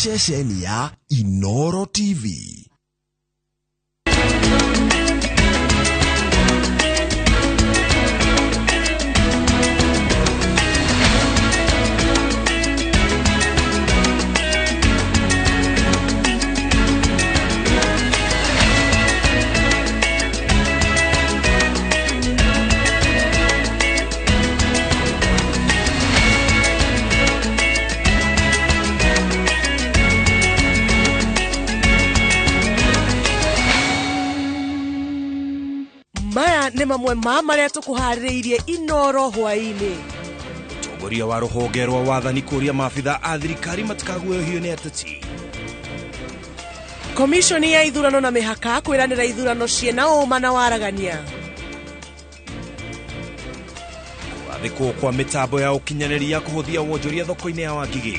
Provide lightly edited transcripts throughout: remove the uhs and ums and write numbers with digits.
Ceceni ya Inoro TV. Maya nĩ mamwe ma marĩa tũkũharĩrĩirie Inoro hwaĩ-inĩ. Mũtongoria wa rũhonge rwa wathani kũria maabitha a thirikari matikaguoyohio nĩ ateti. Komishoni ya ithurano na mĩhaka kwĩranĩra ithurano ciĩna ũma na waragania. Kũgathĩkwo kwa mĩtambo ya ũkinyanĩria kũhũthia wonjoria thoko-inĩ ya Wangigĩ.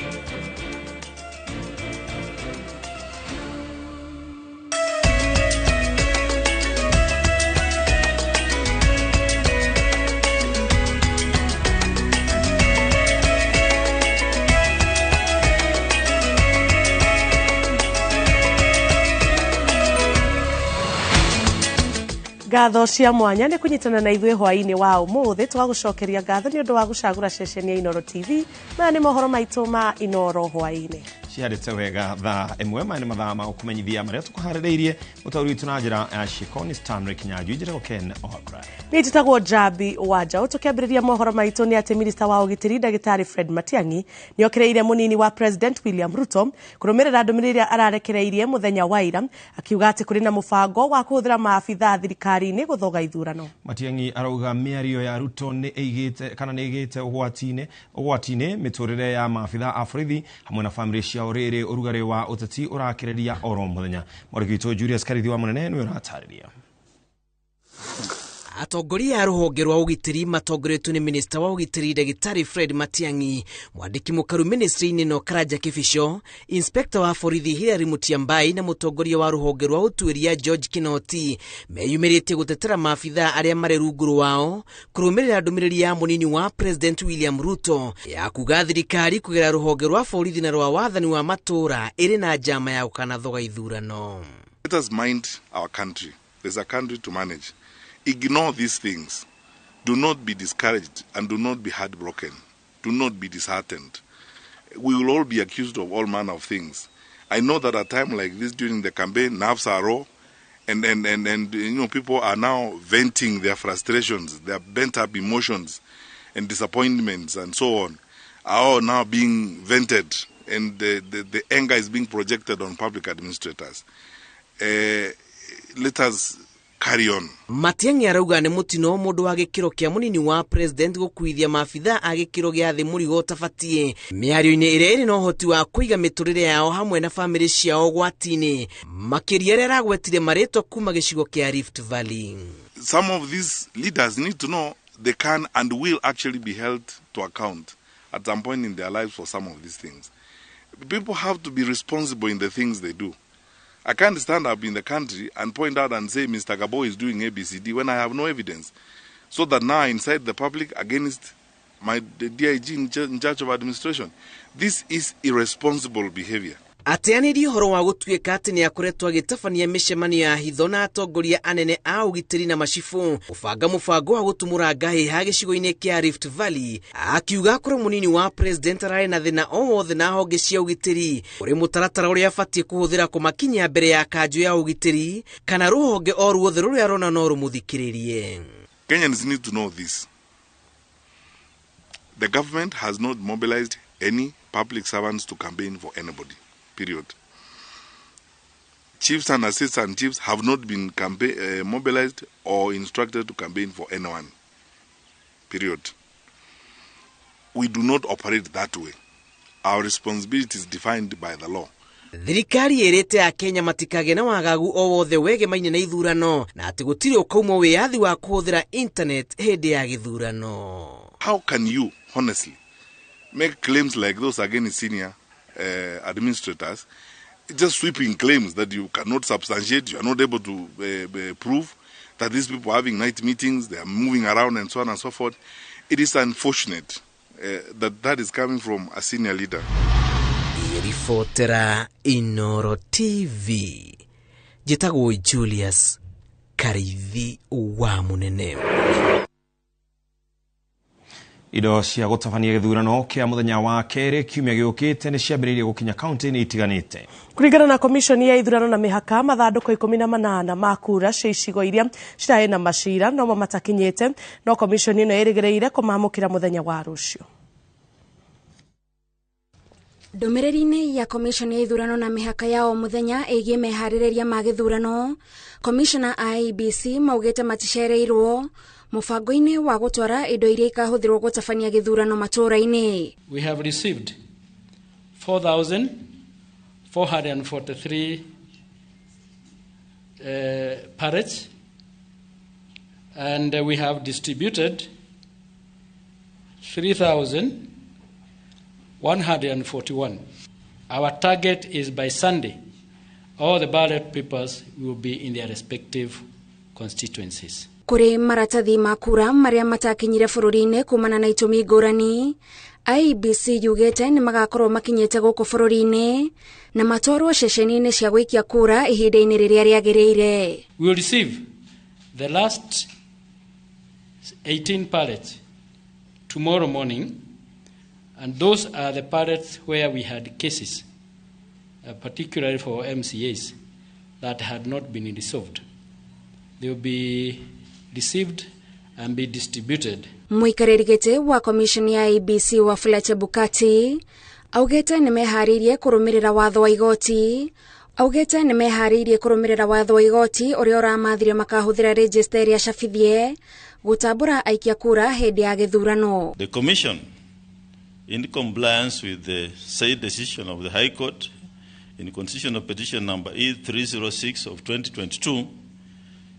Ngatho cia mwanya nĩ kũnyitana na ithuĩ hwaĩ-inĩ wa ũmũthĩ. Tũgagũcokeria ngatho nĩ ũndũ wa gũcagũra ceceni ya Inoro TV. Maya nĩ mohoro maitũ ma Inoro hwaĩ-inĩ. Ciarĩte wega thaa ĩmwe. Maya nĩ mathaa ma gũkũmenyithia marĩa tũkũharĩrĩirie. Mũtaũri witũ na njĩra ya ciĩko nĩ Stanley Kinyanjui, njĩtagwo Ken Oakra. Niĩ njĩtagwo Njambi wa Njaũ. Tũkĩambĩrĩria mohoro maitũ nĩ atĩ minista wa ũgitĩri ndagĩtarĩ Fred Matiang'i nĩ okĩrĩire mũnini wa President William Ruto kũrũmĩrĩra ndũmĩrĩri ĩrĩa ararekereirie mũthenya wa ira, akiuga atĩ kũrĩ na mũbango wa kũhũthĩra maabitha thirikari-inĩ gũthoga ithurano. Matiang'i arauga mĩario ya Ruto nĩ ĩigĩte kana nĩ ĩgĩte ũgwati-inĩ mĩtũrĩre ya maabitha a borithi hamwe na bamĩrĩ ciao rĩrĩ ũrugarĩ wa ũteti ũrakĩrĩria oro mũthenya. Mwandĩki witũ Julius Karithi wa Mũnene nĩwe ũratarĩria. Atongoria a rũhonge rwa ũgitĩri matongoretio nĩ minista wa ũgitĩri ndagĩtarĩ Fred Matiang'i, mwandĩki mũkaru ministry-inĩ no Karanja Kibicho, inspector wa borithi Hilary Mutyambai na mũtongoria wa rũhonge rwa ũtuĩria George Kinoti meyumĩrĩtie gũtetera maabitha arĩa marĩ rungu rwao kũrũmĩrĩra ndũmĩrĩri ya mũnini wa President William Ruto ya kuga thirikari kũgerera rũhonge rwa borithi na rwa wathani wa matũũra ĩrĩ na njama ya gũkanathoga ithurano. Let us mind our country. There's a country to manage. Ignore these things. Do not be discouraged and do not be heartbroken. Do not be disheartened. We will all be accused of all manner of things. I know that at a time like this during the campaign, nerves are raw, and you know, people are now venting their frustrations, their bent up emotions and disappointments and so on are all now being vented, and the anger is being projected on public administrators. Let us carry on. Matiang'i arauga nĩ mũtino mũndũ wa gĩkĩro kĩa mũnini wa president gũkuithia maabitha a gĩkĩro gĩa thĩ mũrigo ũtabatiĩ mĩario-inĩ ĩrĩa ĩrĩ na ũhoti wa kũiga mĩtũrĩre yao hamwe na bamĩrĩ ciao ũgwati-inĩ, makĩria arĩa aragwetire marĩtwa kuma gĩcigo kĩa Rift Valley. Some of these leaders need to know they can and will actually be held to account at some point in their lives for some of these things. People have to be responsible in the things they do. I can't stand up in the country and point out and say Mr. Gabo is doing ABCD when I have no evidence. So that now I incite the public against my DIG in charge of administration. This is irresponsible behavior. Ateanĩrie ũhoro wa gũtuĩka atĩ nĩ akoretwo agĩtabania mĩcemanio ya hitho na atongoria anene a ũgitĩri na macibũ gũbanga mũbango wa gũtumũra ngahĩha gĩcigo-inĩ kĩa Rift Valley, akiuga kũrĩ mũnini wa president ararĩ na thĩna o wothe na honge cia ũgitĩri ũrĩ mũtaratara ũrĩa abatiĩ kũhũthĩra kũmakinyia mbere ya kanjũ ya ũgitĩri kana rũhonge o ruothe rũrĩa arona no rũmũthikĩrĩrie. Kenyans need to know this. The government has not mobilized any public servants to campaign for anybody. Period. Chiefs and assistant chiefs have not been mobilized or instructed to campaign for anyone. Period. We do not operate that way. Our responsibility is defined by the law. Thirikari ĩrĩte a Kenya matikagĩe na wagagu o wothe wegemaine na ithurano na atĩ gũtirĩ ũkaumwo wĩyathi wa kũhũthĩra internet hĩndĩ ya gĩthurano. How can you honestly make claims like those against senior administrators, just sweeping claims that you cannot substantiate, you are not able to prove that these people are having night meetings, they are moving around and so on and so forth. It is unfortunate that that is coming from a senior leader. Ngĩribotera Inooro TV, njĩtagwo Julius Karithi wa Munene. Indo cia gũtabania gĩthurano kĩa mũthenya wa kerĩ kiumia gĩũkĩte nĩ ciambĩrĩirie gũkinya kaunti-inĩ itiganĩte. Kũringana na komishoni ya ithurano na mĩhaka, mathandũkũ 18 ma kura cia icigo iria cirarĩ na macira nomo matakinyĩte, no komishoni ĩno ĩrĩgĩrĩire kũmamũkĩra mũthenya wa rũciũ. Ndũmĩrĩri-inĩ ya komishoni ya ithurano na mĩhaka ya o mũthenya ĩgiĩ meharĩrĩria ma gĩthurano, komishona a IEBC maugĩte maticereirwo mũbango-inĩ wa gũtwara indo iria ikahũthĩrwo gũtabania gĩthurano matũũra-inĩ. We have received 4,443 pallets, and we have distributed 3,141. Our target is by Sunday, all the ballot papers will be in their respective constituencies. Kũrĩ maratathi ma kura marĩa matakinyire bũrũri-inĩ kumana na itũmi ngũrani, IEBC yugĩte nĩ magakorwo makinyĩte gũkũ bũrũri-inĩ na matwarwo ceceni-inĩ cia gũikia kura ihinda-inĩ rĩrĩa rĩagĩrĩire. We will receive the last 18 pallets tomorrow morning, and those are the pallets where we had cases, particularly for MCAs, that had not been resolved. They will be received and be distributed. Mũikarĩri gĩtĩ wa komishoni ya IEBC Wafula Chebukati augĩte nĩ meharĩirie kũrũmĩrĩra watho wa igoti. Augĩte nĩ meharĩirie kũrũmĩrĩra watho wa igoti ũrĩa ũramathire makahũthĩra register ĩrĩa cabithie gũtambũra aikia kura hĩndĩ ya gĩthurano. The commission, in compliance with the said decision of the High Court in Constitutional Petition number E306 of 2022,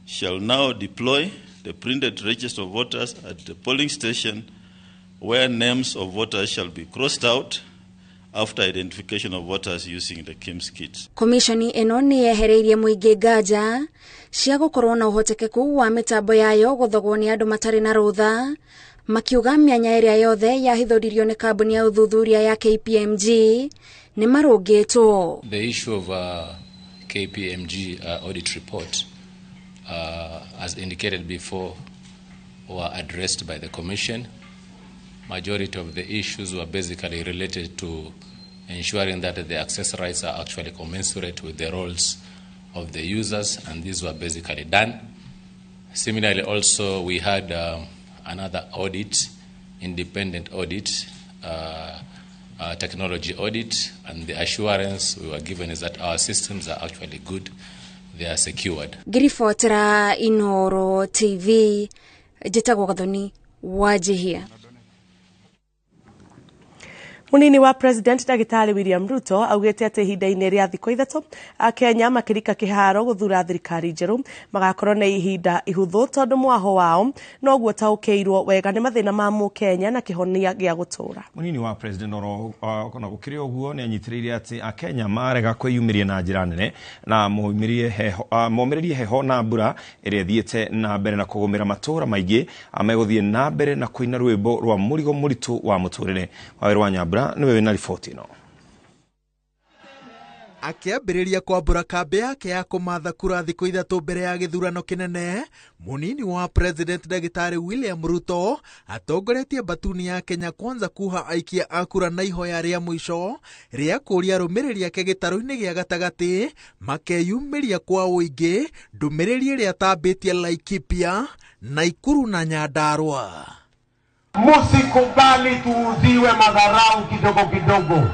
shall now deploy the printed register of voters at the polling station where names of voters shall be crossed out after identification of voters using the KIMS kit. Komishoni ĩno nĩ yehereirie mũingĩ nganja cia gũkorwo na ũhotekeku wa mĩtambo yayo gũthogwo nĩ andũ matarĩ na rũtha, makiuga mĩanya ĩrĩa yothe yahithũririo nĩ kambuni ya ũthuthuria ya KPMG nĩ marũngĩtwo. The issue of KPMG audit report, as indicated before, were addressed by the Commission. Majority of the issues were basically related to ensuring that the access rights are actually commensurate with the roles of the users, and these were basically done. Similarly, also we had another audit, independent audit, technology audit, and the assurance we were given is that our systems are actually good, they are secured. Ngiribotera Inooro TV, njĩtagwo Gathoni Wanjihia. Munini wa President Ndagĩtarĩ William Ruto augĩte atĩ ihinda-inĩ rĩa thikũ 3 Akenya makĩrika kĩharo gũthura thirikari njerũ magakorwo na ihinda ihũthũ tondũ mwaho wao noguo taũkĩirwo wega nĩ mathĩna ma mũkenya na kĩhonia gĩa gũtũũra. Munini wa President oro ona gũkĩrĩ ũguo nĩ anyitĩrĩire atĩ Akenya marega kwĩyumĩria na njĩra nene na momĩrĩrie heho na mbura ĩrĩa ĩthiĩte na mbere na kũgũmĩra matũũra maingĩ megũthiĩ na mbere na kũina rwĩmbo rwa mũrigo mũritũ wa mũtũrĩre. Wawĩra wa Nyambura nĩwe wĩna riboti ĩno. Akĩambĩrĩria kwambũra kambĩ yake ya kũmatha kura thikũ 3 mbere ya gĩthurano kĩnene, mũnini wa President Ndagĩtarĩ William Ruto atongoretie mbatuni ya Kenya Kwanza kuha aikia a kura na ihoya rĩa mũico rĩa kũũria arũmĩrĩri ake gĩtarũ-inĩ gĩa gatagatĩ makeyumĩria kwa ũingĩ ndũmĩrĩri ĩrĩa atambĩtie Laikipia, Naikuru na Nyandarua. Musikubali tuuziwe madharau kidogo kidogo.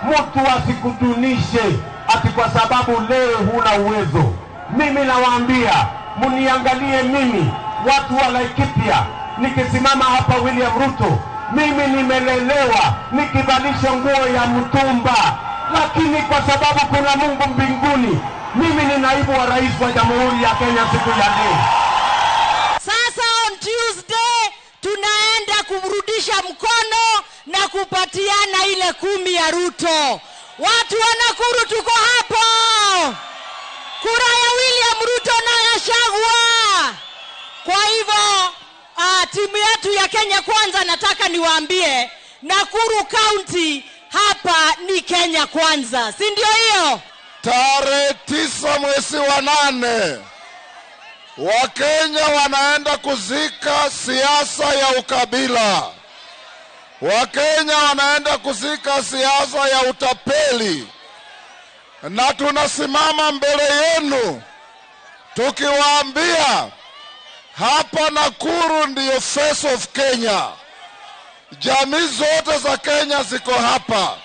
Mtu asikudunishe ati kwa sababu leo huna uwezo. Mimi nawaambia, muniangalie mimi, watu wa Laikipia, nikisimama hapa William Ruto, mimi nimelelewa nikivalishwa nguo ya mtumba, lakini kwa sababu kuna Mungu mbinguni, mimi ni naibu wa rais wa Jamhuri ya Kenya siku ya leo. Sasa on Tuesday tunaenda kumrudisha mkono na kupatiana ile 10 ya Ruto. Watu wa Nakuru tuko hapo. Kura ya William Ruto na Gachagua. Kwa hivyo timu yetu ya Kenya Kwanza, nataka niwaambie Nakuru County Hapa ni Kenya Kwanza, si ndio hiyo? Tarehe 9 mwezi wa 8 Wakenya wanaenda kuzika siasa ya ukabila. Wakenya wanaenda kuzika siasa ya utapeli. Na tunasimama mbele yenu tukiwaambia hapa Nakuru ndiyo face of Kenya. Jamii zote za Kenya ziko hapa.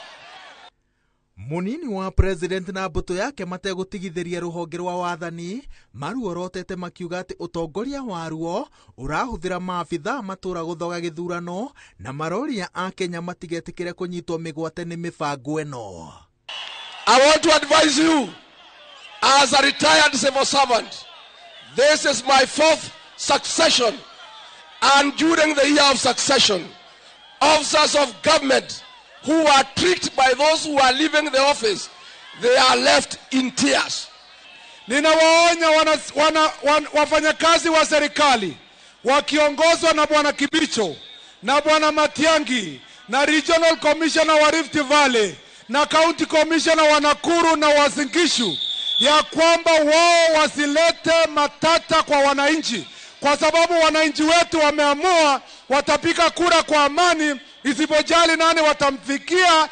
Munini wa president na mbũtũ yake mategũtigithĩria rũhonge rwa wathani maruorotete makiuga atĩ ũtongoria waruo ũrahũthĩra maabithaa matũra gũthoga gĩthurano na maroria a Kenya matigetĩkĩre kũnyitwo mĩgwate nĩ mĩbango ĩno. I want to advise you as a retired civil servant. This is my 4th succession, and during the year of succession, officers of government who are tricked by those who are leaving the office, they are left in tears. Ninawaonya wafanyakazi wa serikali wakiongozwa na Bwana Kibicho na Bwana Matiangi na Regional Commissioner wa Rift Valley na County Commissioner wa Nakuru na Uasin Gishu, ya kwamba wao wasilete matata kwa wananchi, kwa sababu wananchi wetu wameamua watapiga kura kwa amani isipojali nani watamfikia.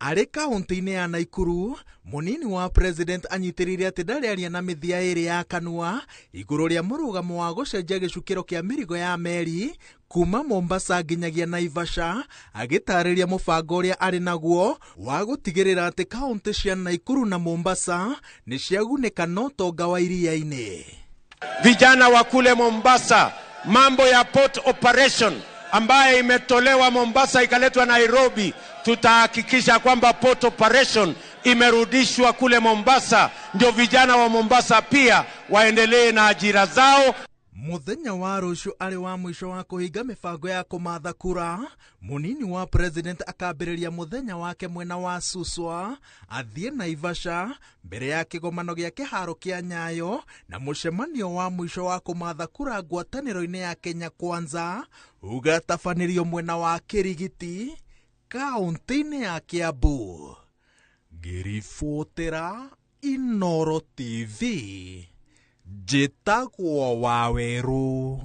Arĩ kaunti-inĩ ya Naikuru, munini wa president anyitĩrĩire atĩ ndarĩ aria na mĩthia ĩrĩ ya kanua igũrũ rĩa mũrũgamo wa gũcenjia gĩcukĩro kĩa mĩrigo ya meri kuma Mombasa nginyagia Naivasha, agĩtarĩria mũbango ũrĩa arĩ naguo wa gũtigĩrĩra atĩ kaunti cia Naikuru na Mombasa nĩ ciagunĩka na ũtonga wa iria-inĩ. Vijana wa kule Mombasa, mambo ya port operation ambaye imetolewa Mombasa ikaletwa Nairobi, tutahakikisha kwamba port operation imerudishwa kule Mombasa, ndio vijana wa Mombasa pia waendelee na ajira zao. Muthenya wa rũciũ arĩ wa mũico wa kũhinga mĩbango ya kũmatha kura, munini wa president akambĩrĩria mũthenya wake mwena wa Suswa athiĩ Naivasha mbere ya kĩgomano gĩa kĩharo kĩa Nyayo na mũcemanio wa mũico wa kũmatha kura ngwatanĩro-inĩ ya Kenya Kwanza ũgatabanĩrio mwena wa Kĩrigiti kaunti-inĩ ya Kiambu. Ngĩribotera Inoro TV, njĩtagwo Wawerũ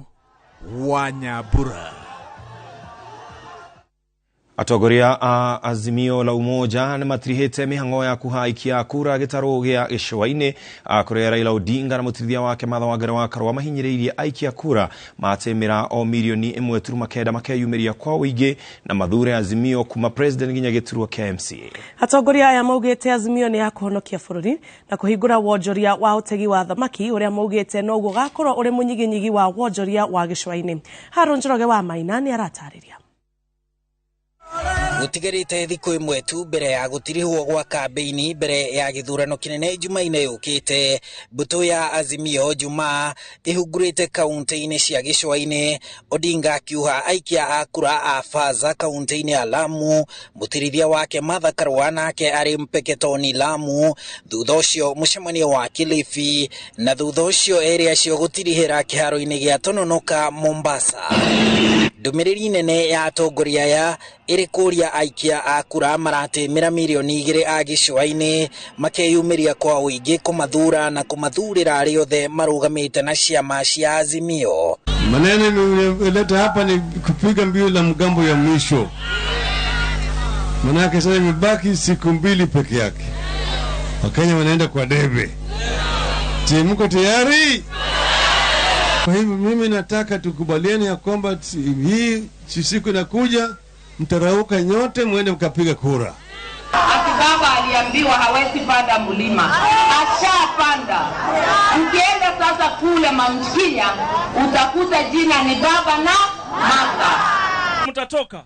wa Nyambura. Atongoria a Azimio la Umoja nĩ matirihĩte mĩhang'o ya kũhaikia kura gĩtarũ gĩa gĩcũa-inĩ kũrĩa Raila Odinga na mũtirithia wake Martha Wangari wa Karua mahinyĩrĩirie aikia kura matemĩra o milioni 1.9 makeyumĩria kwa ũingĩ na mathure Azimio kuma president nginya gĩturwa kĩa MCA. Atongoria aya maugĩte Azimio nĩ ya kũhonokia bũrũri na kũhingũra wonjoria wa ũtegi wa thamaki ũrĩa maugĩte noguo ũgakorwo ũrĩ mũnyiginyigi wa wonjoria wa gĩcũa-inĩ. Haron Njoroge wa Maina nĩ aratarĩria. Gũtigarĩte thikũ ĩmwe tu mbere ya gũtirihwo gwa kambĩini mbere ya gĩthurano kĩnene Jumaine yũkĩte. Mbũtũ ya Azimio Jumaa ĩhungurĩte kaunti-inĩ cia gĩcũa-inĩ, Odinga akiuha aikia a kura a Faza kaunti-inĩ ya Lamu, mũtirithia wake Martha Karua nake arĩ Mpeketoni Lamu, thutha ũcio mũcemanio wa Kilifi na thutha ũcio erĩ acio gũtirihĩra kĩharo-inĩ gĩa Tononoka Mombasa. Ndũmĩrĩri nene ya atongoria aya ĩrĩ kũria aikia a kura maratemera milioni 2 a gĩcũa-inĩ makeyumĩria kwa ũingĩ kũmathura na kũmathurĩra arĩa othe marũgamĩte na ciama cia Azimio. Maneno nimeleta hapa ni kupiga mbio la mgambo ya mwisho, manake sasa imebaki siku 2 peke yake. Wakenya wanaenda kwa debe. Je, mko tayari? Kwa hivyo mimi nataka tukubaliane ya kwamba hii siku inakuja mtarauka nyote muende mkapiga kura. Ati baba aliambiwa hawezi panda mlima, ashapanda. Ukienda sasa kule Mount Kenya utakuta jina ni baba na mama. Mtatoka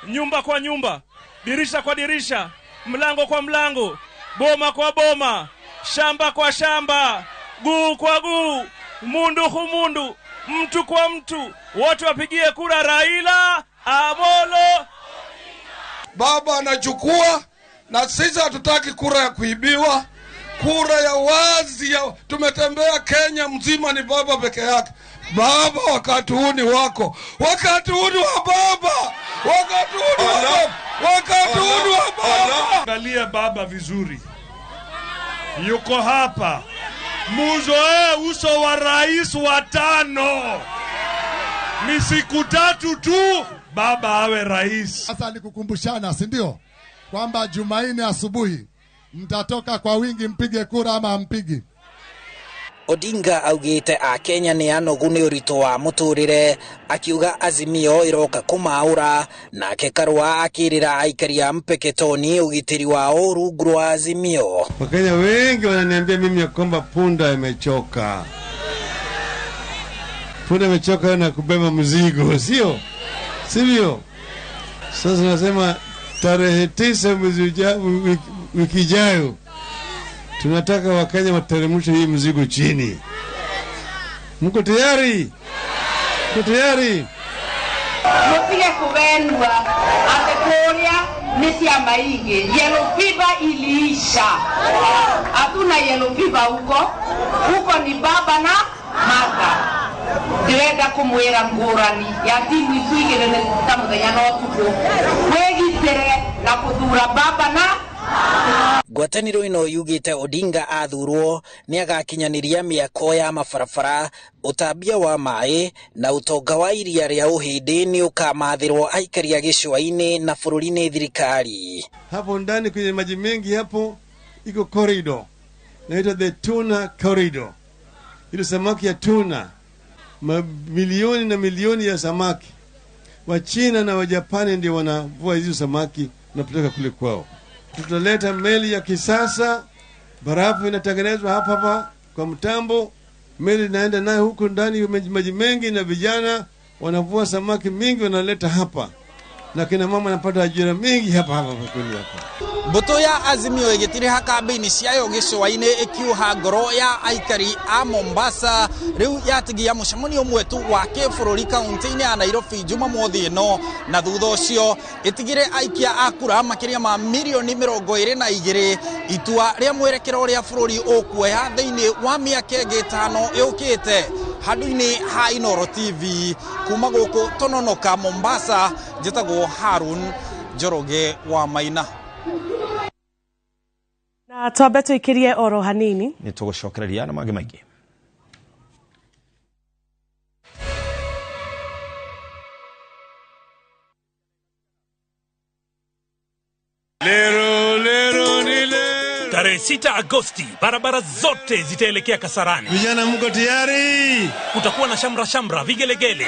nyumba kwa nyumba, dirisha kwa dirisha, mlango kwa mlango, boma kwa boma, shamba kwa shamba, guu kwa guu, mundu humundu, mtu kwa mtu, wote wapigie kura Raila Amolo. Baba anachukua, na sisi hatutaki kura ya kuibiwa, kura ya wazi ya, tumetembea Kenya mzima ni baba peke yake. Baba, wakati huu ni wako, wakati huu ni wa baba, wakati huu ni wa baba, wakati huu ni wa baba. Muangalie baba vizuri, yuko hapa. Muzoee uso wa rais wa tano. Ni siku tatu tu baba awe rais. Sasa ni kukumbushana, si ndio? Kwamba Jumanne asubuhi mtatoka kwa wingi mpige kura ama mpigi. Odinga augite Akenya ni anogu ni uritu wa muturire, akiuga Azimio iroka kumaura, nake Karua akirira aikari a Mpeketoni ugitiri wao rungu rwa Azimio. Wakenya wengi wananiambia mimi ya kwamba punda imechoka. Punda imechoka na kubeba mzigo, sio? Sivyo? Sasa nasema tarehe 9 mwezi wiki ijayo tunataka Wakenya wateremshe hii mzigo chini. Mko tayari? Mko tayari? Mupige kuvenwa ate kuria ni ciama ingĩ. Yellow fever iliisha. Hatuna yellow fever huko. Huko ni baba na mama. Ndĩrenda kũmwĩra ngũrani ya timu icu igĩrĩ nĩ ta mũthenya na ũtukũ. Wĩgitĩre na kũthura baba na Ngwatanĩro ĩno yugĩte Odinga athurwo nĩagakinyanĩria mĩako ya mabarabara, ũtambia wa maĩ na ũtonga wa iria rĩa Ũhĩndĩ nĩũkamathĩrwo aikari a gĩcũa-inĩ na bũrũri-inĩ thirikari. Hapo ndani kwenye maji mengi hapo iko corridor. Inaitwa the tuna corridor. Ile samaki ya tuna, mamilioni na milioni ya samaki. Wachina na Wajapani ndio wanavua hizo samaki na kupeleka kule kwao. Tutaleta meli ya kisasa, barafu inatengenezwa hapa hapa kwa mtambo, meli inaenda nayo huko ndani maji mengi, na vijana wanavua samaki mingi wanaleta hapa, na kina mama wanapata ajira mingi hapa hapa kweli hapa. Mbũtũ ya Azimio ĩgĩtiriha kambĩini ciayo gĩcũa-inĩ ĩkiuha ngoro ya aikari a Mombasa rĩu yatigia mũcemanio ũmwe tu wa kĩbũrũri kaunti-inĩ ya Nairobi Jumamothi ĩno, na thutha ũcio ĩtigire aikia a kura makĩria ma mirioni 22 itua rĩa mwerekero ũrĩa bũrũri ũkuoya thĩinĩ wa mĩaka ĩngĩ 5 ĩũkĩte. Handũ-inĩ ha Inooro TV kuma gũkũ Tononoka Mombasa, njĩtagwo Harun Njoroge wa Maina. Na twambe tuikirie oro hanini nĩ tũgũcokereria na mangĩ maingĩ. Lero, lero, ni lero. Tarehe 6 Agosti, barabara zote zitaelekea Kasarani. Vijana mko tayari? Kutakuwa na shamra shamra, vigelegele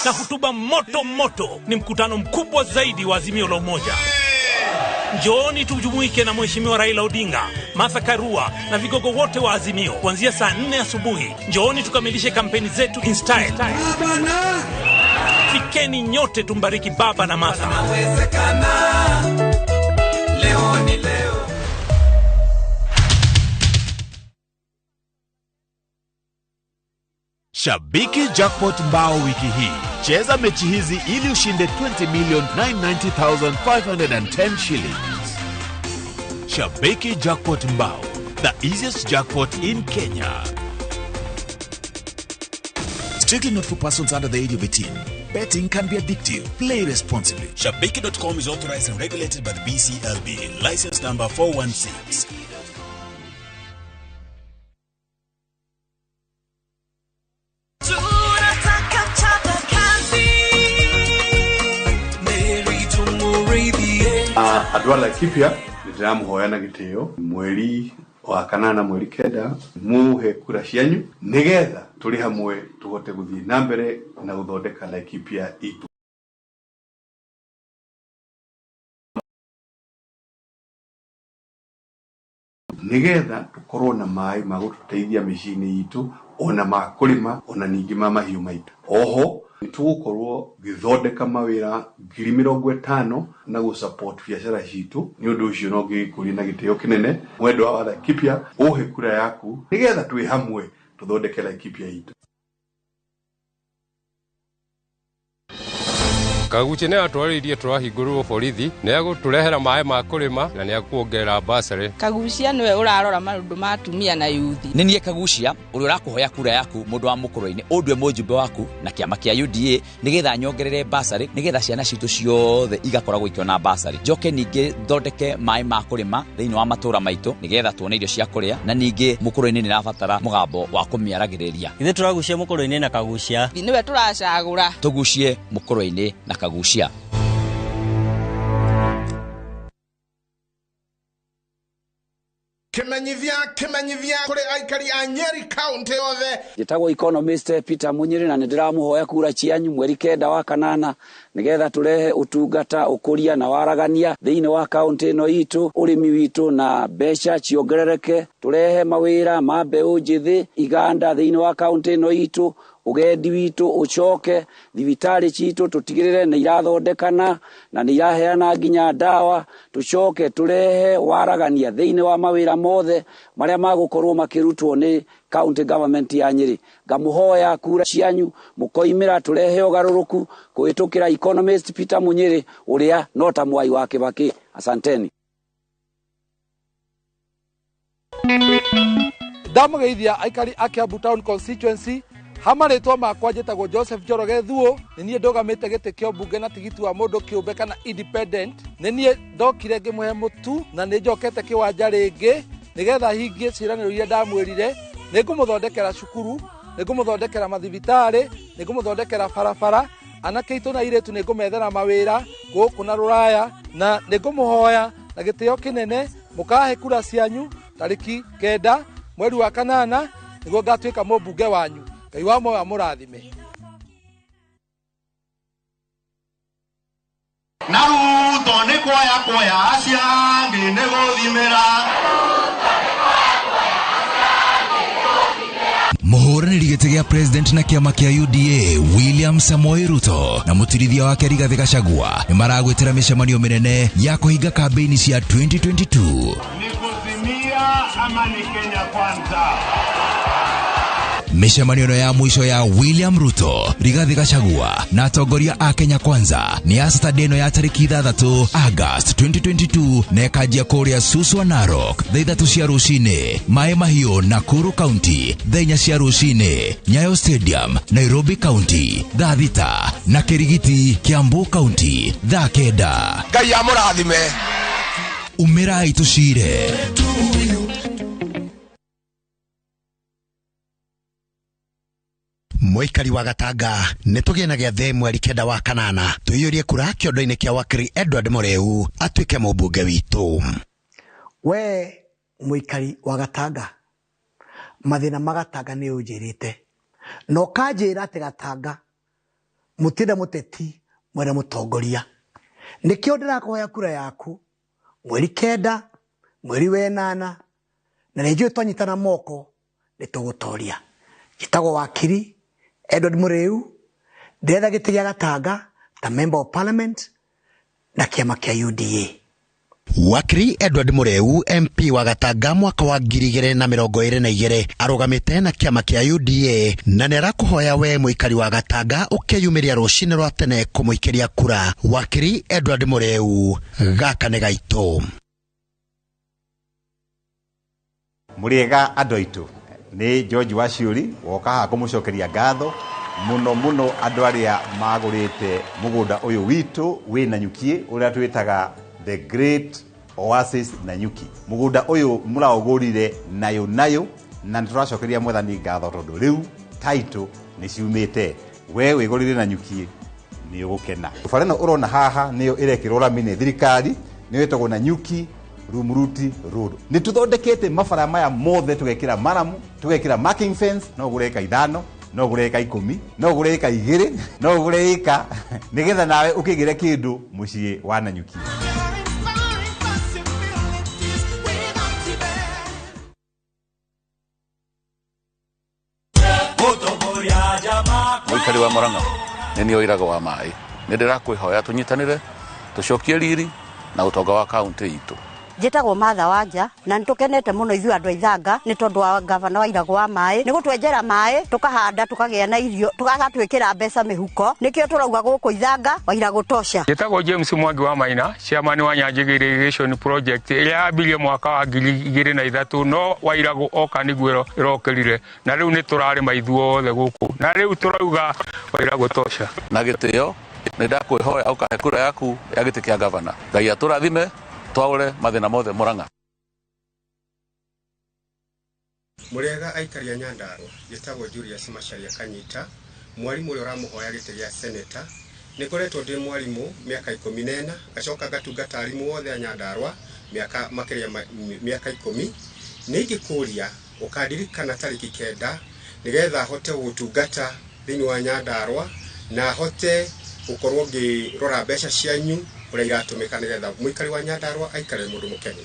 na hutuba moto moto. Ni mkutano mkubwa zaidi wa Azimio la Umoja. Njooni tujumuike na Mheshimiwa Raila Odinga, Martha Karua na vigogo wote wa Azimio kuanzia saa 4 asubuhi. Njooni tukamilishe kampeni zetu in style. Fikeni nyote tumbariki baba na Martha. Leo ni leo. Shabiki Jackpot mbao wiki hii. Cheza mechi hizi ili ushinde 20,990,510 shillings. Shabiki Jackpot mbao, the easiest jackpot in Kenya. Strictly not for persons under the age of 18. Betting can be addictive. Play responsibly. Shabiki.com is authorized and regulated by the BCLB. License number 416. Andũ a Laikipia nĩndĩramũhoya na gĩtĩo mweri wa kanana mweri 9 muhe kura cianyu nĩgetha tũrĩ hamwe tũhote gũthiĩ na mbere na gũthondeka Laikipia itũ. Nĩgetha tũkorwo na maĩ ma gũtũteithia mĩciĩ-inĩ itũ ona ma kũrĩma ona ningĩ ma mahiũ maitũ. Oho nĩtũgũkorwo gĩthondeka mawĩra 50,000 na gũ-support biacara citũ. Nĩ ũndũ ũcio no ngĩgĩkũria na gĩtĩo kĩnene mwendwa wa Laikipia ũhe kura yaku nĩgetha twĩ hamwe tũthondeke Laikipia itũ. Kaguchia nĩ atwarĩirie tũrahingũrĩrwo borithi, nĩ egũtũrehera maĩ ma kũrĩma na nĩ ekuongerera basarĩ. Kaguchia nĩwe ũrarora maũndũ ma atumia na yuthi. Nĩ niĩ Kaguchia ũrĩa ũrakũhoya kura yaku mũndũ wa mũkũrũ-inĩ ũndue mũjumbe waku na kĩama kĩa UDA nĩgetha nyongerere basarĩ nĩgetha ciana citũ ciothe igakoragwo ikĩona basarĩ. Njoke ningĩ thondeke maĩ ma kũrĩma thĩinĩ wa matũra maitũ nĩgetha tuone irio cia kũrĩa na ningĩ mũkũrũ-inĩ nĩrabatara mũgambo wa kũmĩaragĩrĩria. Ithuĩ tũragucia mũkũrũ-inĩ na Kaguchia. Nĩwe tũracagũra. Tũgucie mũkũrũ-inĩ na Kaguchia. Kimenyithia kuri aikari a Nyeri County othe. Njĩtagwo economist Peter Munyiri na nĩndĩramũhoya kura cianyu mweri 9 wa kanana nĩgetha tũrehe ũtungata ũkũria na waragania thĩinĩ wa kaunti ĩno itũ, ũrĩmi witũ na mbeca ciongerereke, tũrehe mawĩra ma mbeũ njĩthĩ iganda thĩinĩ wa kaunti ĩno itũ, ũgendi witũ ũcoke, thibitarĩ citũ tũtigĩrĩre nĩ irathondekana na nĩ iraheana nginya ndawa, tũcoke tũrehe waragania thĩinĩ wa mawĩra mothe marĩa magũkorwo makĩrutwo nĩ county government ya Nyeri. Ngamũhoya kura cianyu mũkoimĩra tũrehe ũgarũrũku kũhĩtũkĩra economist Peter Munyiri ũrĩa no ta mwai wa Kibaki. Asanteni. Ndamũgeithia aikari a Kiambu Town Constituency. Hama rĩtwa makwa njĩtagwo Joseph Njoroge Thuo, nĩ niĩ ndũgamĩte gĩtĩ kĩa ũmbunge na tigiti wa mũndũ kĩũmbe kana independent. Nĩ niĩ ndokire ngĩmũhe mũtu na nĩ njokete kĩwanja rĩngĩ nĩgetha hingie ciĩranĩro iria ndamwĩrire. Nĩ ngũmũthondekera cukuru, nĩ ngũmũthondekera mathibitarĩ, nĩ ngũmũthondekera barabara, anake aitũ na airĩtu nĩ ngũmethera mawĩra gũkũ na rũraya, na nĩ ngũmũhoya na gĩtĩo kĩnene mũkahe kura cianyu tarĩki 9 mweri wa 8 nĩguo ngatuĩka mũmbunge wanyu. Ngai wa muoyo amũrathime. Na Ruto nĩ kuoya kuoya acio angĩ nĩ gũthimĩra. Mũhũranĩri gĩtĩ gĩa president na kĩama kĩa UDA William Samoei Ruto na mũtirithia wake Rigathĩ Gachagua nĩ maragwĩtĩra mĩcemanio mĩnene ya kũhinga kambĩini cia 2022. Ni kuzimia ama ni Kenya kwanza? Mĩcemanio ĩno ya mũico ya William Ruto, Rigathĩ Gachagua na atongoria a Kenya Kwanza nĩ ya Saturday ĩno ya tarĩki 6 August 2022 na ĩkanjia kũrĩa Suswa Narok thaa 3 cia rũcinĩ, Maĩ Mahiũ Nakuru County thaa 4 cia rũcinĩ, Nyayo Stadium Nairobi County thaa 6 na Kĩrigiti Kiambu County thaa 9. Ngai amũrathime. Umĩrai tũcire. Mũikari wa Gatanga nĩ tũgĩe na gĩathĩ mweri 9 wa 8 tũiyũrie kura kĩondo-inĩ kĩa wakiri Edward Mũreu atuĩke mũmbunge witũ. We mũikari wa Gatanga, mathĩna ma Gatanga nĩ ũnjĩrĩte na ũkanjĩra atĩ Gatanga mũtienda mũteti mwene mũtongoria. Nĩkĩo ndĩrakũhoya kura yaku mweri 9 mweri wa 8 na nĩ njũĩ twanyitana moko nĩ tũgũtoria. Njĩtagwo wakiri Edward Mũreu, ndĩretha gĩtĩ gĩa Gatanga ta member of parliament na kĩama kĩa UDA. Wakiri Edward Mũreu MP wa Gatanga mwaka wa 2022 arũgamĩte na kĩama kĩa UDA na nĩ arakũhoya we mũikari wa Gatanga ũkeyumĩria rũcinĩ rwa tene kũmũikĩria kura. Wakiri Edward Mũreu, gaka nĩ gaitũ. Mũrĩega andũ aitũ, nĩ George Waciũri woka haha kũmũcokeria ngatho mũno mũno andũ arĩa magũrĩte mũgũnda ũyũ witũ wĩ Nanyuki ũrĩa twĩtaga The Great Oasis Nanyuki. Mũgũnda ũyũ mũraũgũrire nayo nayo na nĩtũracokeria mwathani ngatho tondũ rĩu title nĩ ciumĩte. We wĩgũrĩre Nanyuki nĩ ũgũkena. Bara ĩno ũrona haha nĩyo ĩrekĩrwo rami nĩ thirikari, nĩyo ĩtagwo Nanyuki Rumuruti Road. Nĩ tũthondekete mabara maya mothe, tũgekĩra maramu, tũgekĩra marking fence, no ũgũre ĩka 5, no ũgũre ĩka 10, no ũgũre ĩka 2, no ũgũre ĩka nĩgetha nawe ũkĩgĩre kĩndũ mũciĩ wa Nanyuki. Mũikari wa Murang'a nĩ niĩ ũiraga wa maĩ, nĩ ndĩrakwĩhoya tũnyitanĩre tũcokie riri na ũtonga wa kaunti itũ. Njĩtagwo Martha Wanja na nĩtũkenete mũno ithuĩ andũ a Ithanga nĩ tondũ wa gavana wa Irago wa maĩ nĩ gũtwenjera maĩ tũkahanda tũkagĩa na irio tũgatwĩkĩra mbeca mĩhuko nĩkĩo tũrauga gũkũ Ithanga Wairago tosha. Njĩtagwo James Mwangi wa Maina, chairman wa Nyanjigi Irrigation Project ĩrĩa yambirie mwaka wa 2003 no Wairago oka nĩguo ĩrokĩrire na rĩu nĩ tũrarĩma ithuothe gũkũ na rĩu tũrauga Wairago tosha. Na gĩtĩo nĩ ndakwĩhoya ũkahe kura yaku ya gĩtĩ kĩa gavana. Ngai atũrathime twaũre mathĩna mothe Murang'a. Mũrĩega aikari a Nyandarua, njĩtagwo Julius Macharia Kanyita, mwarimũ ũrĩa ũramũhoya gĩtĩ gĩa seneta. Nĩ ngoretwo ndĩ mwarimũ mĩaka 14, ngacoka ngatungata arimũ othe a Nyandarua mĩaka makĩria mĩaka 10. Nĩ ingĩkũria ũkandirikana tarĩki 9 nĩgetha hote gũgũtungata thĩinĩ wa Nyandarua na hote gũkorwo ngĩrora mbeca cianyu ũrĩa iratũmĩka nĩgetha mũikari wa Nyandarua aikare mũndũ mũkenu.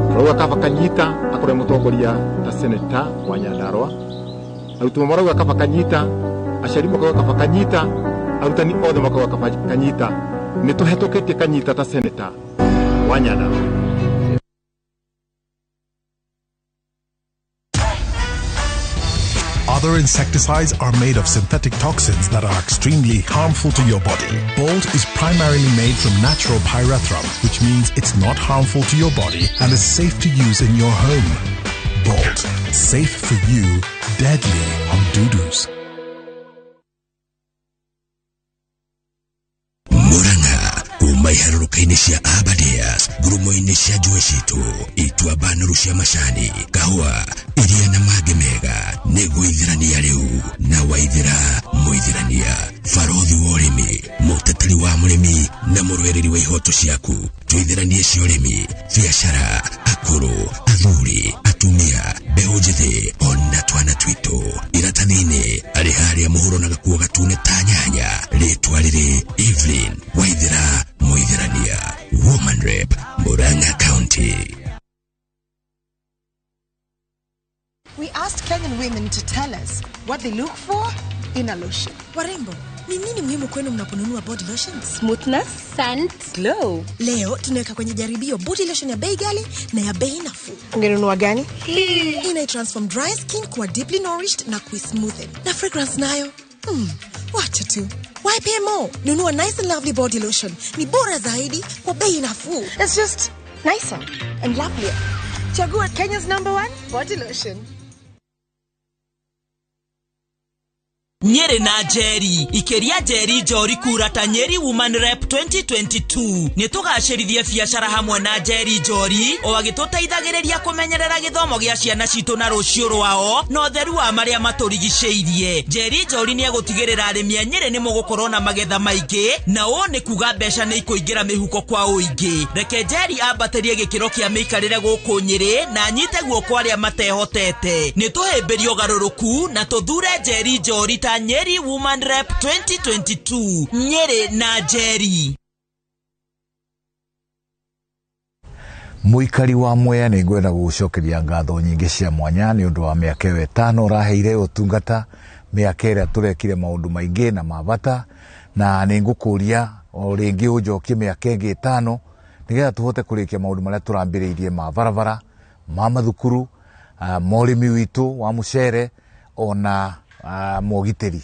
Marauga kaba Kanyita akorwe mutongoria ta seneta wa Nyandarua, arutwo marauga kaba Kanyita, aciari makauga kaba Kanyita, arutani othe makauga kaba Kanyita. Nĩ tũhetũkĩtie Kanyita ta seneta wa Nyandarua. Other insecticides are made of synthetic toxins that are extremely harmful to your body. Bolt is primarily made from natural pyrethrum, which means it's not harmful to your body and is safe to use in your home. Bolt, safe for you, deadly on dudus. Murang'a kuma iharũrũka-inĩ cia Aberdares, ngurumo-inĩ cia njũĩ citũ, ituamba nũrũ cia macani, kahũa, iria na mangĩ mega, nĩ gwĩthirania rĩu na Waithĩra mũithirania, barothi wa ũrĩmi, mũteteri wa mũrĩmi na mũrũĩrĩri wa ihoto ciaku. Twĩthiranie cia ũrĩmi, biacara, akũrũ, athuri, atumia, mbeũ njĩthĩ ona twana twitũ. Iratathi-inĩ arĩ harĩa mũhuro na gakuo gatune ta nyanya, rĩtwa rĩrĩ Evelyn Waithĩra Mũithirania, Woman Rep, Murang'a County. We asked Kenyan women to tell us what they look for in a lotion. Warembo, ni nini muhimu kwenu mnaponunua body lotions? Smoothness, scent, glow. Leo tunaweka kwenye jaribio body lotion ya bei ghali na ya bei nafuu. Ungenunua gani? Ina transform dry skin kuwa deeply nourished na kuismoothen. Na fragrance nayo? Wacha tu. Why pay more? Nunua nice and lovely body lotion. Ni bora zaidi kwa bei nafuu. It's just nicer and lovelier. Chagua Kenya's #1 body lotion. Nyeri na Njeri ikeria Njeri Njori kura ta Nyeri Woman Rep 2022 nĩ tũgacĩrithie biacara hamwe na Njeri Njori o agĩtũteithagĩrĩria kũmenyerera gĩthomo gĩa ciana citũ na rũciũ rwao na ũtheru wa marĩa matũrigicĩirie. Njeri Njori nĩ egũtigĩrĩra arĩmi a Nyeri nĩ mũgũkorwo na magetha maingĩ na ũũ nĩ kuga mbeca nĩ ikũingĩra mĩhuko kwa ũingĩ. Reke Njeri ambatĩrie gĩkĩro kĩa mĩikarĩre gũkũ Nyeri na anyite guoko arĩa matehotete. Nĩ tũhĩmbĩrie ũgarũrũku na tũthure Njeri Njori ta Nyeri Woman Rep 2022. Nyeri na Njeri. Mũikari wa Mwea nĩ ngwenda gũgũcokeria ngatho nyingĩ cia mwanya nĩ ũndũ wa mĩaka ĩyo 5 ũraheire ũtungata, mĩaka ĩrĩa tũrekire maũndũ maingĩ na ma bata, na nĩ ngũkũria o rĩngĩ ũnjokie mĩaka ĩngĩ 5 nĩgetha tũhote kũrĩkia maũndũ marĩa tũrambĩrĩirie ma barabara, ma mathukuru, ma ũrĩmi witũ wa mũcere ona mogitĩri.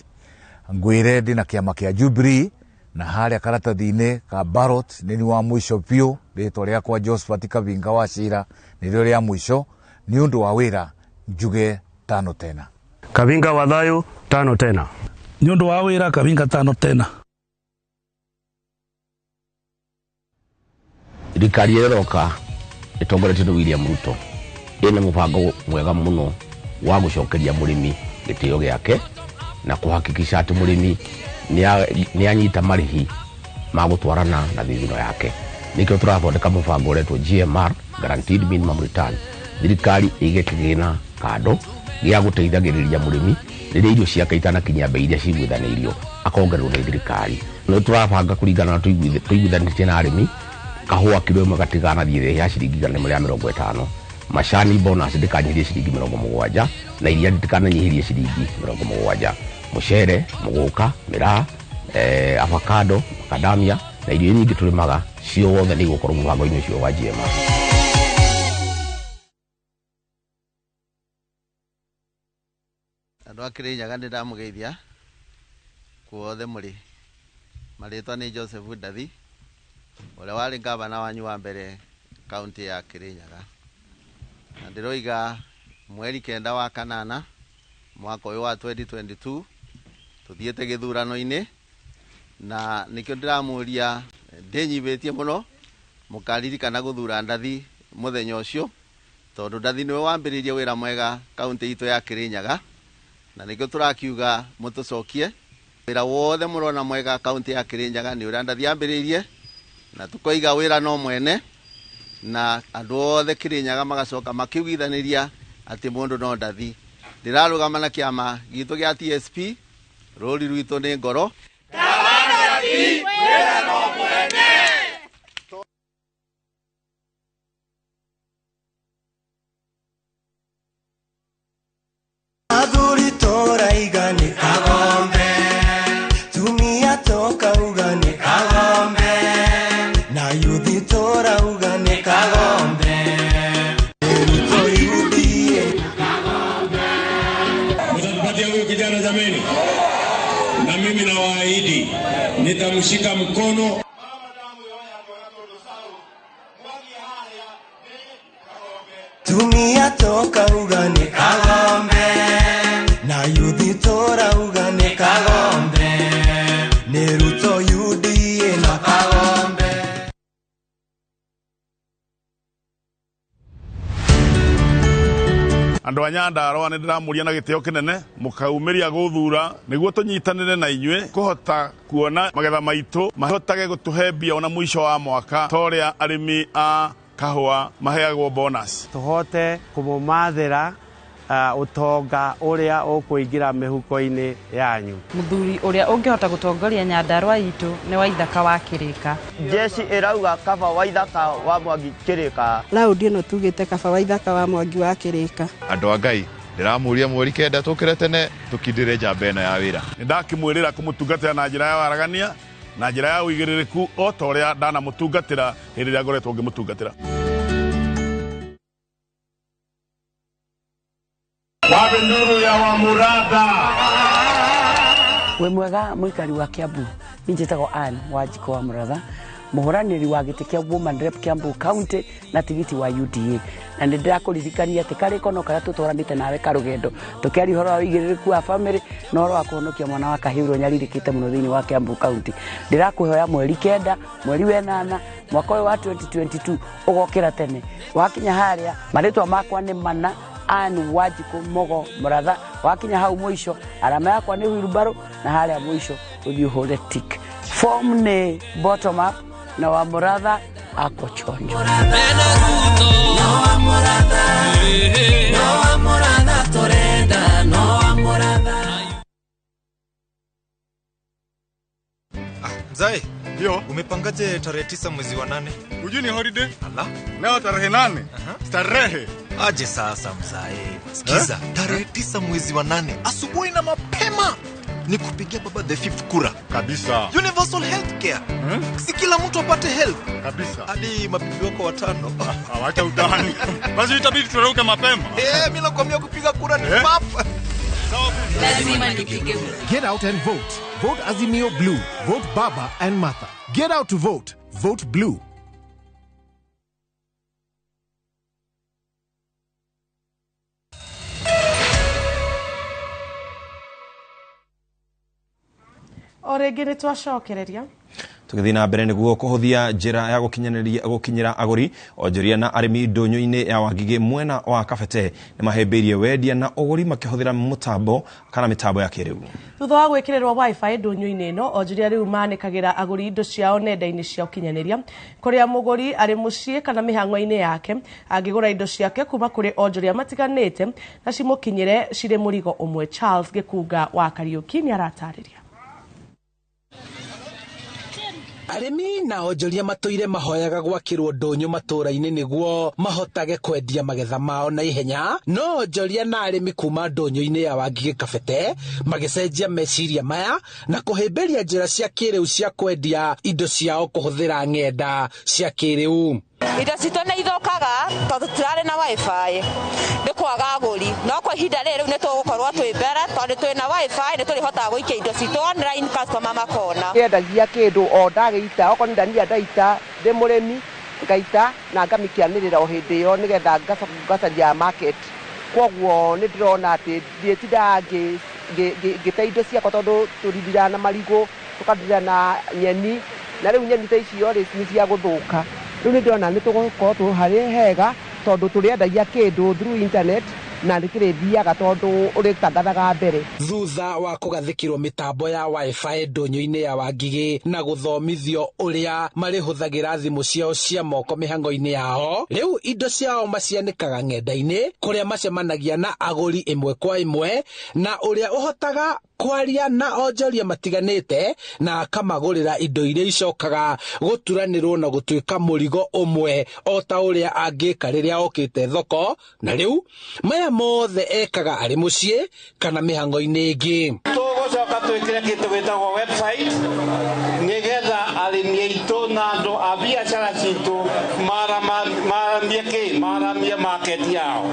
Ngwĩre ndĩ na kĩama kĩa Jubilee na harĩa karatathi-inĩ ka ballot nĩ wa mũico biũ, rĩtwa rĩakwa Josephat Kavinga wa Cira nĩrĩo rĩa mũico nĩ ũndũ wa wĩra njuge 5 tena. Kavinga wa thayũ 5 tena. Nĩ ũndũ wa wĩra Kavinga 5 tena. Thirikari ĩroka ĩtongoretio nĩ William Ruto ĩna mũbango mwega mũno wa gũcokeria mũrĩmi gĩtĩo gĩake na kuhakikisha atĩ mũrĩmi nĩ anyita marĩhi ma gũtwarana na thithino yake. Nĩkĩo tũrathondeka mũbango ũretwo GMR, Guaranteed Minimum Return. Thirikari ĩige kĩgĩna kando gĩa gũteithagĩrĩria mũrĩmi rĩrĩa irio ciake itanakinyia bei iria ciguithanĩirio akongererwo nĩ thirikari. Nĩ tũrabanga kũringana na tũiguithanĩtie na arĩmi, kahũa kiro ĩmwe gatiganathiĩ thĩ ya ciringi 150, macani bonus ndĩkanyihirie ciringi 70 na iria rĩtikananyihirie ciringi 70, mũcere, mũgũka, mĩraa, avocado, macadamia na irio nyingĩ tũrĩmaga Ciothe nĩ igũkorwo mũbango-inĩ ũcio wa GMR. Andũ a Kĩrĩnyaga nĩ ndamũgeithia kuothe mũrĩ. Marĩtwa nĩ Joseph Ndathi, ũrĩa warĩ ngavana wanyu wa mbere kaunti ya Kĩrĩnyaga. Na ndĩroiga mweri 9 wa kanana mwaka ũyũ wa 2022 tũthiĩte gĩthurano-inĩ, na nĩkĩo ndĩramũria ndĩnyibĩtie mũno mũkaririkana gũthura Ndathi mũthenya ũcio, tondũ Ndathi nĩwe wambĩrĩirie wĩra mwega kaunti itũ ya Kĩrĩnyaga, na nĩkĩo tũrakiuga mũtũcokie wĩra wothe mũrona mwega kaunti ya Kĩrĩnyaga nĩ ũrĩa Ndathi ambĩrĩirie, na tũkoiga wĩra no mwene, na andũ othe Kĩrĩnyaga magacoka makiugithanĩria atĩ mũndũ no Ndathi. Ndĩrarũgama na kĩama gitũ gĩa TSP, rũri rwitũ nĩ ngoro. Athuri toraiga nĩ Kagombe, tumia tokauga nĩ Kagombe, na yuthi torauga nĩ Kagombe. Ruto yudie. Mtatupatia huyu kijana jameni, na mimi nawaahidi nitamshika mkono. Tumia tokauga nĩ Kagombe, na yuthi torauga nĩ Kagombe, nĩ Ruto UDA na Kagombe. Andũ a Nyandarũa nĩ ndĩramũria na gĩtĩo kĩnene mũkaumĩria gũthura nĩguo tũnyitanĩre na inyuĩ kũhota kuona magetha maitũ mahotage gũtũhe mbia ona mũico wa mwaka ta ũrĩa arĩmi a kahũa maheagwo bonus. Tũhote kũmũmathĩra ũtonga ũrĩa ũkũingĩra mĩhuko-inĩ yanyu. Mũthuri ũrĩa ũngĩhota gũtongoria Nyandarũa itũ nĩ Waithaka wa Kĩrĩka. Jeshi ĩrauga kaba Waithaka wa Mwangi Kĩrĩka. Raundi ĩno tugĩte kaba Waithaka wa Mwangi wa Kĩrĩka. Andũ a Ngai, ndĩramũria mweri 9 tũkĩre tene tũkindĩre njamba ĩno ya wĩra. Nĩ ndakĩmwĩrĩra kũmũtungatĩra na njĩra ya waragania na njĩra ya ũigĩrĩrĩku o ta ũrĩa ndanamũtungatĩra hĩndĩ ĩrĩa ngoretwo ngĩmũtungatĩra. Wabe nuru ya Wamuratha. We mwega mũikari wa Kiambu, niĩ njĩtagwo Ann Wanjikũ wa Mũratha, mũhũranĩri wa gĩtĩ kĩa Woman Rep Kiambu County na tigiti wa UDA. Na nĩ ndĩrakũririkania atĩ karĩko no karĩa tũtwaranĩte nawe karũgendo tũkĩaria ũhoro wa ũigĩrĩrĩku wa bamĩrĩ na ũhoro wa kũhonokia mwana wa kahĩĩ ũrĩa ũnyarirĩkĩte mũno thĩinĩ wa Kiambu County. Ndĩrakũhoya mweri 9 mweri wa 8 mwaka ũyũ wa 2022 ũgokĩra tene. Wakinya harĩa marĩtwa makwa nĩ mana Ann Wanjikũ Mogo Mũratha. Wakinya hau mũico arama yakwa nĩ wheelbarrow, na harĩa mũico ũthiĩ ũhũre tick. Form nĩ bottom up na wa Mũratha ako chonjo. Mzai, ndio umepangaje tarehe 9 mwezi wa 8? Hujui ni holiday? Ala, leo tarehe 8. Starehe. Aje sasa mzae. Sikiza, tarehe 9 mwezi wa 8 asubuhi na mapema ni kupigia baba the fifth kura. Kabisa. Universal healthcare. Si kila mtu apate health. Kabisa. Hadi mabibi wako watano. Awacha utani. Basi itabidi turuke mapema. Mimi nakwambia kupiga kura ni pap. Lazima nipige kura. Get out and vote. Vote Azimio Blue. Vote Baba and Martha. Get out to vote. Vote Blue. O rĩngĩ nĩ twacokereria tũgĩthiĩ na mbere nĩguo kũhũthia njĩra ya gũkinyĩra agũri onjoria na arĩmi ndũnyũ-inĩ ya Wangigĩ mwena wa Kabete nĩ mahĩmbĩirie wendia na ũgũri makĩhũthĩra mũtambo kana mĩtambo ya kĩrĩu. Thutha wa gwĩkĩrĩrwo wifi ndũnyũ-inĩ ĩno, onjoria rĩu manĩkagĩra agũri indo ciao nenda-inĩ cia ũkinyanĩria kũrĩa mũgũri arĩ mũciĩ kana mĩhang'o-inĩ yake angĩgũra indo ciake kuma kũrĩ onjoria matiganĩte na cimũkinyĩre cirĩ mũrigo ũmwe. Charles Gĩkunga wa Kariũki nĩ aratarĩria. Arĩmi na onjoria matũire mahoyaga gwakĩrwo ndũnyũ matũũra-inĩ nĩguo mahotage kwendia magetha mao na ihenya, no onjoria na arĩmi kuma ndũnyũ-inĩ ya Wangigĩ Kabete magĩcenjia meciria maya na kũhĩmbĩria njĩra cia kĩrĩu cia kwendia indo ciao kũhũthĩra ng'enda cia kĩrĩu. Indo citũ nĩ ithũkaga tondũ tũtirarĩ na wifi, nĩ kwaga agũri, no kwa ihinda rĩrĩ rĩu nĩ tũgũkorwo twĩ mbere tondũ twĩ na wifi, nĩ tũrĩhotaga gũikia indo citũ online, customer makona. Ndendagia kĩndũ o ndagĩita, okorwo nĩ ndania ndaita, ndĩ mũrĩmi ngaita na ngamĩkianĩrĩra o hĩndĩ ĩyo nĩgetha ngacaria market. Koguo nĩ ndĩrona atĩ ndiĩtindaga ngĩte indo ciakwa tondũ tũrindiraga na marigũ, tũkandira na nyeni, na rĩu nyeni ta icio rĩ nĩ cia gũthũka. Rĩu nĩ ndĩrona nĩ tũgũkorwo tũ harĩ hega tondũ tũrĩendagia kĩndũ through internet na nĩ kĩrĩthiaga tondũ ũrĩtangathaga mbere. Thutha wa kũgathĩkĩrwo mĩtambo ya wifi ndũnyũ-inĩ ya Wangigĩ na gũthomithio ũrĩa marĩhũthagĩra thimũ ciao cia moko mĩhango-inĩ yao, rĩu indo ciao macianĩkaga ng'enda-inĩ kũrĩa macemanagia na agũri ĩmwe kwa ĩmwe, na ũrĩa ũhotaga kwaria na onjoria matiganĩte na akamagũrĩra indo iria icokaga gũturanĩrwo na gũtuĩka mũrigo ũmwe o ta ũrĩa angĩka rĩrĩa okĩte thoko, na rĩu maya mothe ekaga arĩ mũciĩ kana mĩhango-inĩ ĩngĩ. Tũgũcoka twĩkĩre kĩndũ gĩtagwo website nĩgetha arĩmi aitũ na andũ a biacara citũ maramie kĩ, maramie market yao,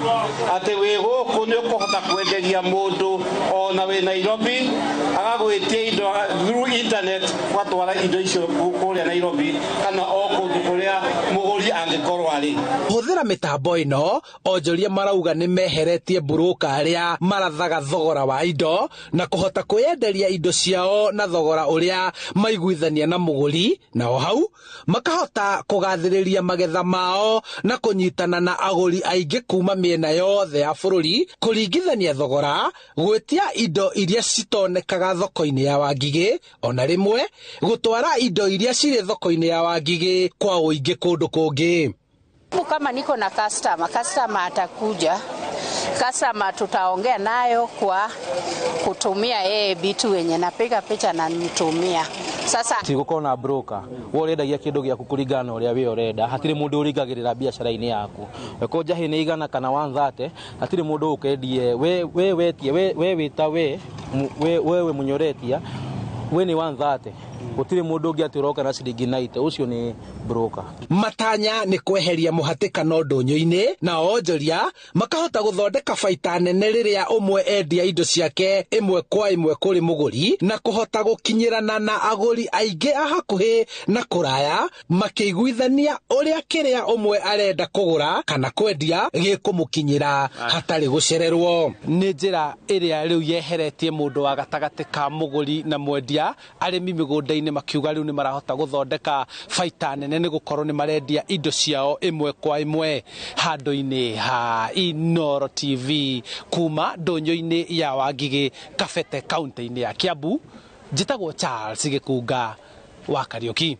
atĩ wĩ gũkũ nĩ ũkũhota kwenderia mũndũ ona wĩ Nairobi agagwĩtia indo through internet, ũgatwara indo icio kũrĩa Nairobi kana o kũndũ kũrĩa mũgũri angĩkorwo arĩ. Hũthĩra mĩtambo ĩno, onjoria marauga nĩ meheretie mburũka arĩa marathaga thogora wa indo na kũhota kwĩyenderia indo ciao na thogora ũrĩa maiguithania na mũgũri, na o hau makahota kũgathĩrĩria magetha mao na kũnyitana na agũri aingĩ kuma mĩena yothe ya bũrũri, kũringithania thogora, gwĩtia indo iria citonekaga thoko-inĩ ya Wangigĩ, ona rĩmwe gũtwara indo iria cirĩ thoko-inĩ ya Wangigĩ kwa ũingĩ kũndũ kũngĩ. Kama niko na customer, customer atakuja, customer tutaongea nayo kwa kutumia yeye vitu wenye napiga picha na nitumia. Sasa tigũkorwo na broker, we ũrendagia kĩndũ gĩaku kũringana na ũrĩa we ũrenda, hatirĩ mũndũ ũringagĩrĩra biacara-inĩ yaku. Weko njahĩ nĩ 100 kana 130, hatirĩ mũndũ ũkendie we wetie we wĩta we we mũnyoretia we nĩ 130, gũtirĩ mũndũ ũngĩ atĩ ũroka na ciringi 90, ũcio nĩ broker. Matanya nĩ kweheria mũhatĩkano ndũnyũ-inĩ na onjoria makahota gũthondeka baita nene rĩrĩa ũmwe endia indo ciake ĩmwe kwa ĩmwe kũrĩ mũgũri, na kũhota gũkinyĩrana na agũri aingĩ a hakuhĩ na kũraya makĩiguithania ũrĩa kĩrĩa ũmwe arenda kũgũra kana kwendia gĩkũmũkinyĩra hatarĩ gũcererwo. Nĩ njĩra ĩrĩa rĩu yeheretie mũndũ wa gatagatĩ ka mũgũri na mwendia, arĩmi mĩgũnda-inĩ makiuga rĩu nĩ marahota gũthondeka baita nene nĩ gũkorwo nĩ marendia indo ciao ĩmwe kwa ĩmwe. Handũ-inĩ ha Inooro TV kuma ndũnyũ-inĩ ya Wangigĩ Kabete kaunti-inĩ ya Kiambu, njĩtagwo Charles Gĩkunga wa Kariũki.